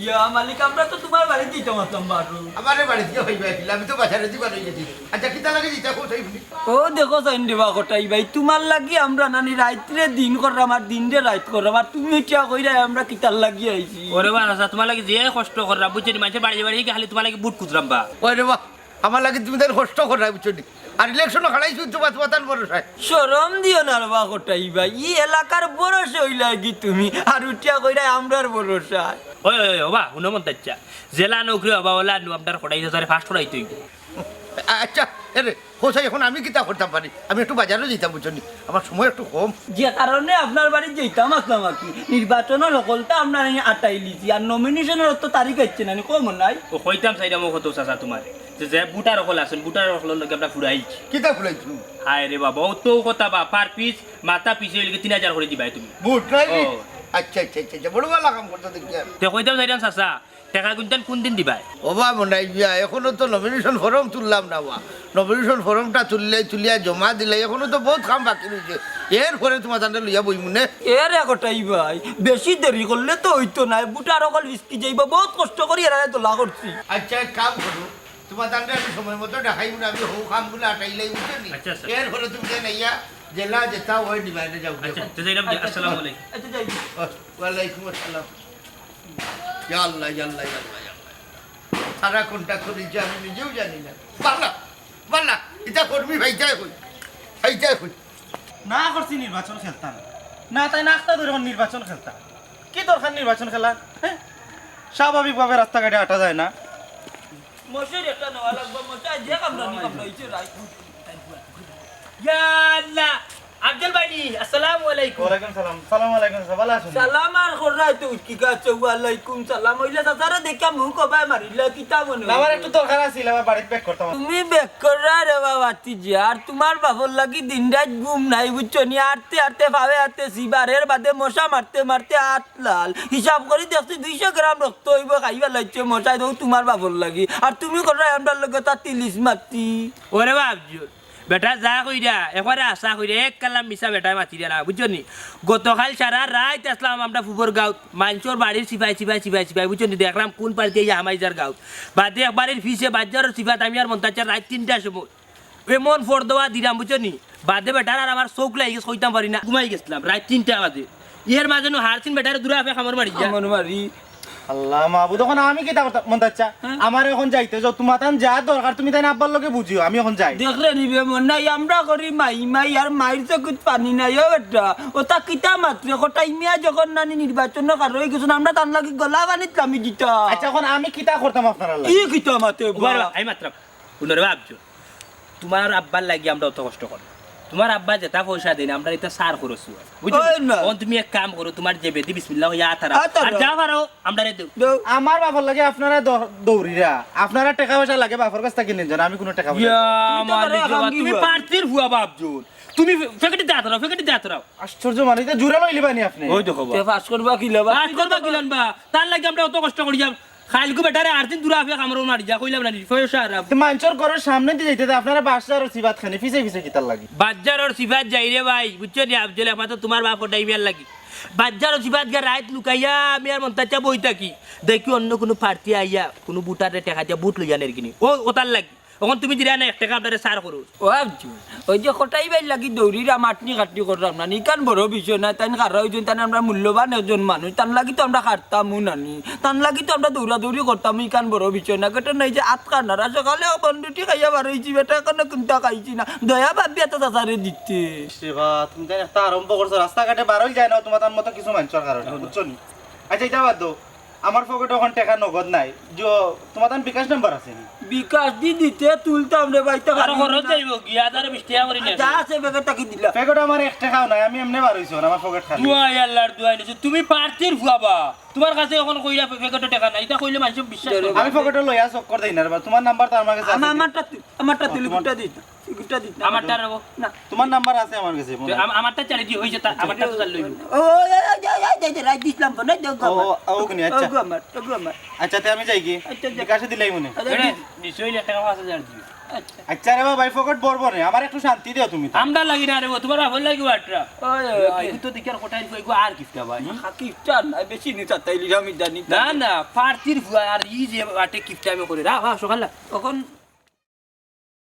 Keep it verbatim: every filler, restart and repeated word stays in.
ইয়া মালিক, আমরা তো তুমার বাড়িত যাইতাম আছলাম বারো। আমারে বাড়িত গিয়া অইবা কিলা, আমি তো বাজারেদি বার অই গেছি। আচ্ছা, কিতা লাগি দিতা কও চাই হুনি? ও দেখো চাইন দেবা কটাই ভাই, তুমার লাগি আমরা নানি রাইতরে দিন কররাম আর দিনরে রাইত কররাম, আর তুমি ইটা কইরায় আমরা কিতার লাগি আইছি। ওরে বা চাচা, তুমার লাগি যে কষ্ট কররাম, বুঝছো নি, মানষর বাড়ি বাড়ি গিয়া খালি তুমার লাগি বুট কুতরাম বা। ওরে বা, আমার লাগি তুমি তাইন কষ্ট কররায়, বুঝছো নি? আর ইলেকশনো খাড়াইছি তো বা তুমার তান ভরসায়। শরম দিও না রে বা কটাই ভাই, ই এলাকার বড় শে অইলায় গি তুমি, আর উঠিয়া কইরায় আমরার ভরসায়। ওই, ওই, ওই, ওবা, হুনো মন্তাচ্চা, যেলা নৌকরি ওবা, ওলা নু আমরার কটাই চাচারে ফার্স্ট করাইতে অইবো। আচ্ছা, এরে, কও চাই অখন আমি কিতা করতাম পারি? আমি একটু বাজারো যাইতাম, বুঝছো নি? আমার সময় একটু কম। যে কারণে আপনার বাড়িত যাইতাম আছলাম আর কি। নির্বাচনর হকলতা আমরা আটাইলিছি, আর নমিনেশনর তো তারিখ আইছে না নি, কম নাই। ও কইতাম চাইরাম ও কত চাচা তুমারে, যে, যে ভোটার হকল আছইন, ভোটার হকলর লগে আমরা ফুরাইছি। কিতা ফুরাইছো? হায় রে বাবা, ও তো কথা বা, per piece, মাথা পিছে অইলে তিন হাজার করি দিবায় তুমি। ভোট নাই নি? ও। আচ্ছা, আচ্ছা, আচ্ছা, আচ্ছা, বড় ভালা কাম করছো দেখিয়া। তে কইতাম চাইরাম চাচা, টেকা কুনটান কুনদিন দিবায়? ওবা মনাই মিয়া, অখনো তো নমিনেশন ফর্ম তুললাম না বা। নমিনেশন ফর্মটা তুললে, তুলিয়া জমা দিলে, অখনো তো বউত কাম বাকি রইছে। এরপরে তুমার তানরে লইয়া বইমুনে। এরে কটাই ভাই, বেশি দেরি করলে তো অইতো নায়, ভোটার হকল বিস্কি যাইবা, বউত কষ্ট করি এরারে তোলা করছি। আচ্ছা, এক কাম করো, তুমার তানরে আমি সময় মতো দেখাইমুনে, আমি হউ কামগুলা আটাইলাই, বুঝছো নি? আচ্ছা, আচ্ছা। এরপরে তুমি যেন আইয়া যেলা যেতা অয় নিবায়, এনে যাও। আচ্ছা, তো যাইরাম, আচ্ছা, আসসালামু আলাইকুম। আচ্ছা, যাই। ও, ওয়ালাইকুম আসসালাম। ইয়া আল্লাহ, ইয়া আল্লাহ, ইয়া আল্লাহ, ইয়া আল্লাহ। তারা কোনটা করি যে আমি নিজেও জানি না। বালা, বালা, ইতা কর্মী ভাইটাই কই, ভাইটাই কই। না করছি নির্বাচন খেলতাম না, তাইন আখতা ধরি অখন নির্বাচন খেলতা। কি দরকার নির্বাচন খেলা? হ্যাঁ, স্বাভাবিকভাবে রাস্তাঘাটে আটা যায় না। মশারি একটা নেওয়া লাগবো, মশাই যে কামড়ানি কামড়াইছে রাইত। ইয়া আল্লাহ, আফজল ভাই, আসসালামু আলাইকুম। ওয়ালাইকুম সালাম। সালাম আলাইকুম, ভালা আছইন? সালাম আর কররায় তো উঠকি গাছে, ওয়ালাইকুম সালাম। অইলে চাচারে দেখিয়া মুখ ওবায় মারিলা, কিতা মনে অইলো? আমার একটু দরকার আছিল, আমার বাড়িত ব্যাক করতাম। তুমি ব্যাক কররায় রে বাবা, তুই যে আর তুমার বাপর লাগি দিন রাইত ঘুম নাই, বুঝছো নি? আটতে আটতে পাওয়ে আটতে চিবার, এর বাদে মশা মারতে মারতে আত লাল। হিসাব করি দেখছি দুইশো গ্রাম রক্ত অইবো, খাইবার লাগছে মশায় তো তুমার বাপর লাগি। আর তুমি কররায় আমরার লগে তার তিলিস মাতি। ওরে বাপ জোর, বেটা যা কইরা, একবারে হাছা কইরা, এক কালাম মিছা বেটায় মাতিরা না, বুঝছো নি? গতকাল সারা রাইত আছলাম আমরা ফুবর গাঁওত, মানষর বাড়ির সিপাই, সিপাই, সিপাই, সিপাই, বুঝছো নি? দেখরাম কুন পার্টি আইয়া হামাই যার গাঁওত। বাদে একবারের পিছে বাজারর সিপাত আমি আর মন্তাচ্চা রাইত তিনটার সময় এমন ফর দেওয়া দিরাম, বুঝছো নি? বাদে বেটার আর আমার চউখ লাগি গেছে, কইতাম পারি না, ঘুমাই গেছলাম রাইত তিনটা বাজে। এর মাঝে নু হারছিন বেটারে দুরা আফে কামড় মারি যা। কামড় মারি। আল্লাহ মাবুদ, অখন আমি কিতা করতাম? মন্তাচ্চা, হ্যাঁ? আমার অখন যাইতে যাও, তুমার তান যা দরকার তুমি তাইন আব্বার লগে বুঝিও, আমি অখন যাই। দেখরে নিবে মন নাই, আমরা করি মাই মাই আর মাইর চকুত পানি নাই। ও বেটা, ওটা কিতা মাতরে, কটাই মিয়া যখন নানি নির্বাচন খাড়া অই গেছইন, আমরা তান লাগি গলা পানিত লামি দিতাম। আচ্ছা, অখন আমি কিতা করতাম আপনারার লাগি? কি কিতা মাতে বা? আমি মাতরাম। হুনো রে বাপ জোর, তুমার আব্বার লাগি আমরা অত কষ্ট করি। তুমার আব্বা যেতা পয়সা দেইন, আমরার ইতা সার খরচ অয়, বুঝছো? অয় না। অখন তুমি এক কাম করো, তুমার জেবেদি বিসমিল্লাহ কইয়া আত হারাও। আত হারাও। আর যা পারো, আমরারে দেও। দেও। আমার বাপর লাগি আপনারা দ-, দৌড়িরা, আপনারা টেকা পয়সা লাগে বাপর গেছ থাকি নেইন যেন, আমি কুনু টেকা পয়সা ইয়া তুমি তো মালিক বাবা, তুমি পার্টির ফুয়া বাপ জোর। তুমি ফে-, ফেকেটি দে আত হারাও, ফেকেটি দে আত হারাও। আশ্চর্য মানুষ, ইতা জুড়া লইলিবা নি আপনে? ওই দেখো বাপ। তে পাস করবা কিলা বা? পাস করবা কিলান বা? তার লাগি আমরা অত কষ্ট করি যাম। খাইলকু বেটারে আট দিন দুরা আফে কামড় মারি যা, কইলাম না নি, পয়সা আর আফ- তো মানষর ঘরর সামনেদি যাইতে তো আপনারা বাজারর সিপাত খানি, পিছে পিছে কিতার লাগি? বাজারর সিপাত যাই রে ভাই, বুঝছো নি? আফজল, একমাত্র তুমার বাপ কটাই মিয়ার লাগি। বাজারর সিপাত গিয়া রাইত লুকাইয়া আমি আর মন্তাচ্চা বই থাকি। দেখি অন্য কুনু প্রার্থী আইয়া কুনু ভোটাররে টেকা দিয়া ভোট লইয়া নেরগিনি। ও, ওতার লাগি। অখন তুমি দিরায় না এক টেকা আমরারে সার করো। ও আফজল, ওই যে কটাই ভাইর লাগি দৌড়িরাম, আটনি কাটনি কররাম না, ইখান বড় বিষয় নায়, তাইন খাড়া অইছইন, তাইন আমরার মূল্যবান একজন মানুষ, তান লাগি তো আমরা খাটতামউ নানি, তান লাগি তো আমরা দৌড়াদৌড়ি করতামউ, ইখান বড় বিষয় নায়। ঘটনা অইছে আত কানারা, সকালে ও বন্ডুটি খাইয়া বার অইছি, বেটা এখনো কুন্তা খাইছি না, দয়া ভাবিয়া তো চাচারে দিতে। সেবা, তুমি তাইন একটা আরম্ভ করছো, রাস্তাঘাটে বার অই যায় না, তুমার তান মতো কিছু মানষর কারণে, বুঝছো নি? আচ্ছা, ইতা বাদ দেও, আমার পকেটো অখন টেকা নগদ নাই। জো, তুমার তান বিকাশ নাম্বার আছে নি? বিকাশ দি দিতে তুলতাম রে ভাই, তা আরো খালি খরচ না। যাইবো, গিয়া আরো বিশ টেকা করি নিয়া যা আসো। আছে প্যাকেট থাকি দিলা। প্যাকেটো আমার এক টেকাও নাই, আমি এমনে বার অইছি, আমার পকেট খালি। দুয়াই আল্লাহর দুয়াই নিছো, তুমি পার্টির ফুয়া বা। তুমার কাছে অখন কইরা প্যাকেটো টেকা নাই, ইতা কইলে মানষে বিশ্বাস করে। আমি পকেটো লইয়া চক্কর দেই না রে বা, তুমার নাম্বার তো আমার কাছে আছে। আমারটা তুই, আমারটা তুই, গুটা দিস না। গুটা দিস না। আমারটা রাখো। না। তুমার নাম্বার আছে আমার কাছে, মনে হয়। আম-, আমারটা চালাই দি, হইছে, তা-, আমারটা তো চালাই লইব। ও, এই, এই, এই, এই, এই, রাইট দিছলাম তো, না, দেখ ও, আমার। ও, ওখানে, আচ্ছা। ওগো আমার, ওগো আমার। আচ্ছা, তে আমি যাই কি? আচ্ছা, যা। বিকাশে দিলাই মনে। আচ্ছা, এরে, যা। নিশ্চয়ই এক টেকা পাঁচ হাজার দিও। আচ্ছা রে বা, ভাই পকেট ভরবো নে, আমার একটু শান্তি দেও তুমি তো। আমরা লাগি না রে বা, তুমার বাপর লাগি আটরা। ওই, ওই, ওই, এগু তো দেখিয়ার কোটাইল ফুয়া, এগু আর কিফটা ভাই। কিফটা না, বেশি নি চাতাইলি আমি জানি। না না, পার্টির ফুয়া আর ই যে আটে কিফটা আমি করে রা বা সকাল। তখন